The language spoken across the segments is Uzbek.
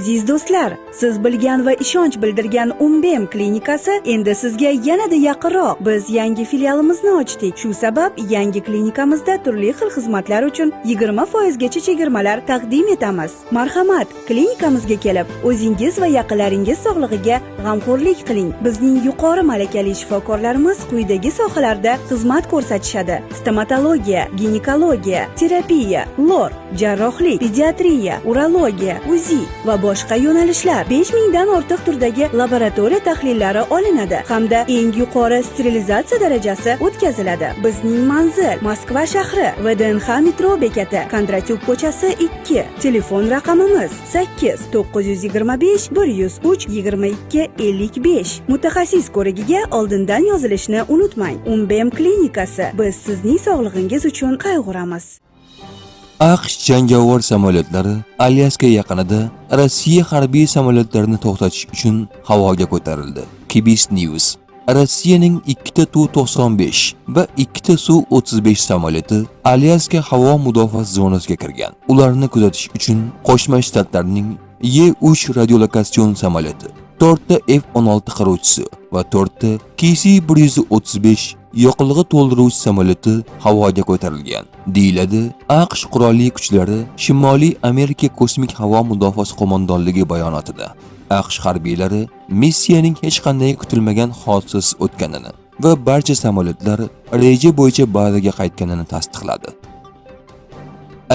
Aziz do'stlar, siz bilgan va ishonch bildirgan Umbem klinikasi endi sizga yanada yaqinroq. Biz yangi filialimizni ochdik. Shu sabab yangi klinikamizda turli xil xizmatlar uchun 20% gacha chegirmalar taqdim etamiz. Marhamat, klinikamizga kelib, o'zingiz va yaqinlaringiz sog'lig'iga g'amxo'rlik qiling. Bizning yuqori malakali shifokorlarimiz quyidagi sohalarda xizmat ko'rsatishadi: stomatologiya, ginekologiya, terapiya, lor, jarrohlik, pediatriya, urologiya, УЗИ va boshqa yo'nalishlar. 5000 dan ortiq turdagi laboratoriya tahlillari olinadi hamda eng yuqori sterilizatsiya darajasi o'tkaziladi. Bizning manzil: Moskva shahri, VDNX metro bekati, Kondratyuk ko'chasi, 2. Telefon raqamimiz 8 925 103 22 55. Mutaxassis ko'rigiga oldindan yozilishni unutmang. Umbem klinikasi. Biz sizning sog'lig'ingiz uchun qayg'uramiz. AQSh jangovar samolyotlari Alyaska yaqinida Rossiya harbiy samolyotlarini to'xtatish uchun havoga ko'tarildi. KBS News. Rossiyaning ikkita Tu-95 va ikkita Su-35 samolyoti Alyaska havo mudofaa zonasiga kirgan. Ularni kuzatish uchun Qo'shma Shtatlarning Y-3 radiolokatsion samolyoti, to'rtta F-16 qiruvchisi va to'rtta KC-135 yoqilg'i to'ldiruvchi samolyoti havoga ko'tarilgan, deyiladi AQSh qurolli kuchlari Shimoliy Amerika kosmik havo mudofaasi qo'mondonligi bayonotida. AQSh harbiylari missiyaning hech qanday kutilmagan hodisasiz o'tganini va barcha samolyotlar reja bo'yicha bazaga qaytganini tasdiqladi.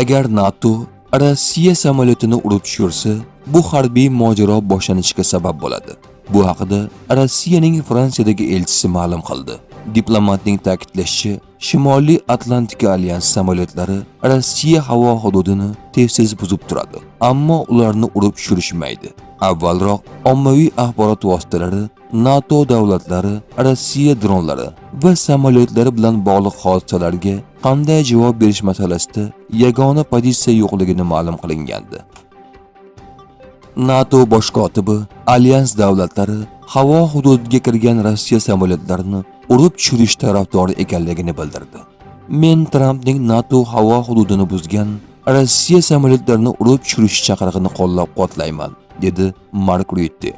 Agar NATO Rossiya samolyotini urib tushirsa, bu harbiy mojaro boshlanishiga sabab bo'ladi. Bu haqida Rossiyaning Fransiyadagi elchisi ma'lum qildi. Diplomatning ta'kidlashicha, Shimoliy Atlantika alyansi samolyotlari Rossiya havo hududini tez-tez buzib turadi, ammo ularni urib tushirishmaydi. Avvalroq ommaviy axborot vositalari NATO davlatlari Rossiya dronlari va samolyotlari bilan bog'liq hodisalarga qanday javob berish masalasida yagona pozitsiya yo'qligini ma'lum qilingandi. NATO bosh kotibi alyans davlatlari havo hududiga kirgan Rossiya samolyotlarini urib tushirish tarafdori ekanligini bildirdi. "Men Trampning NATO havo hududini buzgan Rossiya samolyotlarini urib tushirish chaqirig'ini qo'llab-quvvatlayman", dedi Mark Rutte.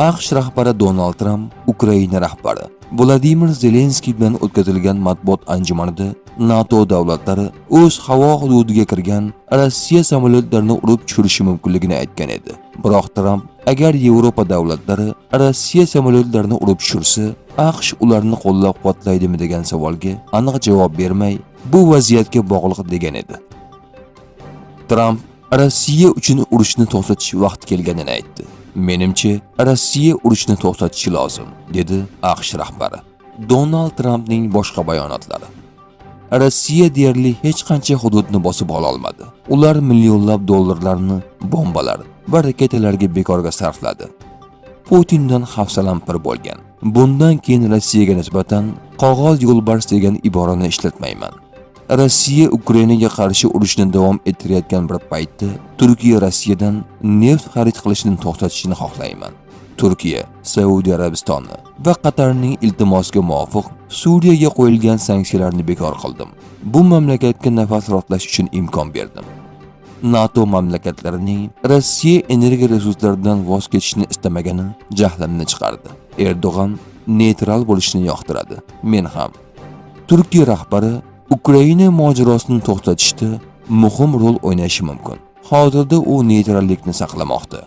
AQSh rahbari Donald Tramp Ukraina rahbari Vladimir Zelenskiy bilan o'tkazilgan matbuot anjumanida NATO davlatlari o'z havo hududiga kirgan Rossiya samolyotlarini urib tushirishi mumkinligini aytgan edi. Biroq Tramp agar Yevropa davlatlari Rossiya samolyotlarini urib tushirsa, AQSh ularni qo'llab-quvvatlaydimi degan savolga aniq javob bermay, bu vaziyatga bog'liq degan edi. Tramp Rossiya uchun urushni to'xtatish vaqti kelganini aytdi. "Menimcha, Rossiya urushni to'xtatishi lozim", dedi AQSh rahbari. Donald Trampning boshqa bayonotlari. Rossiya deyarli hech qancha hududni bosib ola olmadi. Ular millionlab dollarlarni bombalar va raketalarga bekorga sarfladi. Putindan hafsalam pir bo'lgan. Bundan keyin Rossiyaga nisbatan qog'oz yo'lbars degan iborani ishlatmayman. Rossiya Ukrainaga qarshi urushni davom ettirayotgan bir paytda Turkiya Rossiyadan neft xarid qilishni to'xtatishini xohlayman. Turkiya, Saudiya Arabistoni va Qatarning iltimosiga muvofiq Suriyaga qo'yilgan sanksiyalarni bekor qildim. Bu mamlakatga nafas rostlash uchun imkon berdim. NATO mamlakatlarining Rossiya energiya resurslaridan voz kechishni istamagani jahlimni chiqardi. Erdo'g'an neytral bo'lishni yoqtiradi. Men ham. Turkiya rahbari Ukraina mojarosini to'xtatishda muhim rol o'ynashi mumkin. Hozirda u neytrallikni saqlamoqda.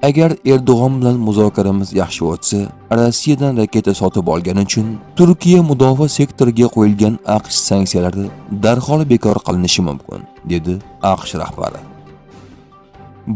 Agar Erdo'g'on bilan muzokaramiz yaxshi o'tsa, Rossiyadan raketa sotib olgani uchun Turkiya mudofaa sektoriga qo'yilgan AQSh sanksiyalari darhol bekor qilinishi mumkin, dedi AQSh rahbari.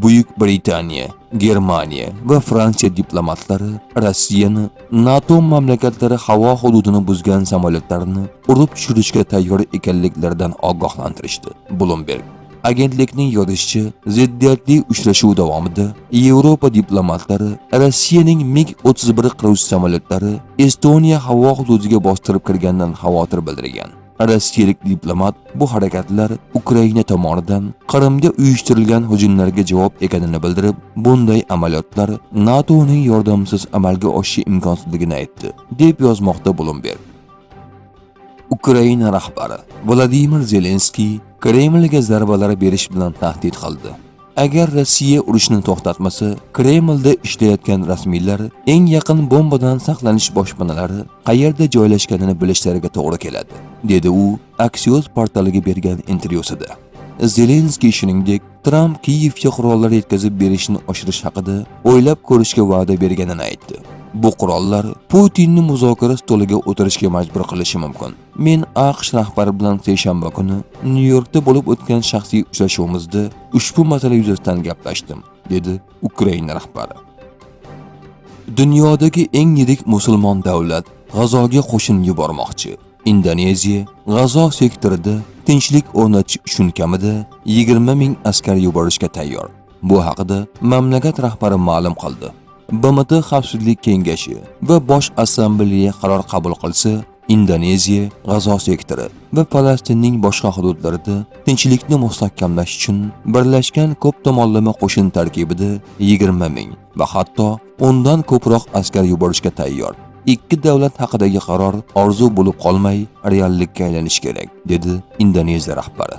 Buyuk Britaniya, Germaniya va Fransiya diplomatlari Rossiyani NATO mamlakatlari havo hududini buzgan samolyotlarni urib tushirishga tayyor ekanliklaridan ogohlantirishdi. Bloomberg. Agentlikning yozishicha, ziddiyatli uchrashuv davomida Yevropa diplomatlari Rossiyaning MiG-31 qiruvchi samolyotlari Estoniya havo hududiga bostirib kirganidan xavotir bildirgan. Rossiyalik diplomat bu harakatlar Ukraina tomonidan Qrimga uyushtirilgan hujumlarga javob ekanini bildirib, bunday amaliyotlar NATOning yordamisiz amalga oshishi imkonsizligini aytdi, deb yozmoqda Bloomberg. Ukraina rahbari Vladimir Zelenskiy Kremlga zarbalar berish bilan tahdid qildi. Agar Rossiya urushni to'xtatmasa, Kremlda ishlayotgan rasmiylar eng yaqin bombadan saqlanish boshpanalari qayerda joylashganini bilishlariga to'g'ri keladi, dedi u Axios portaliga bergan intervyusida. Zelenskiy shuningdek, Tramp Kiyevga qurollar yetkazib berishni oshirish haqida o'ylab ko'rishga va'da berganini aytdi. Bu qurollar Putinni muzokara stoliga o'tirishga majbur qilishi mumkin. Men AQSh rahbari bilan seshanba kuni Nyu-Yorkda bo'lib o'tgan shaxsiy uchrashuvimizda ushbu masala yuzasidan gaplashdim, dedi Ukraina rahbari. Dunyodagi eng yirik musulmon davlat G'azoga qo'shin yubormoqchi. Indoneziya G'azo sektorida tinchlik o'rnatish uchun kamida 20 ming askar yuborishga tayyor. Bu haqida mamlakat rahbari ma'lum qildi. BMT Xavfsizlik Kengashi va Bosh Assambleya qaror qabul qilsa, Indoneziya G'azo sektori va Falastinning boshqa hududlarida tinchlikni mustahkamlash uchun birlashgan ko'p tomonlama qo'shin tarkibida 20 ming va hatto undan ko'proq askar yuborishga tayyor. Ikki davlat haqidagi qaror orzu bo'lib qolmay, reallikka aylanishi kerak, dedi Indoneziya rahbari.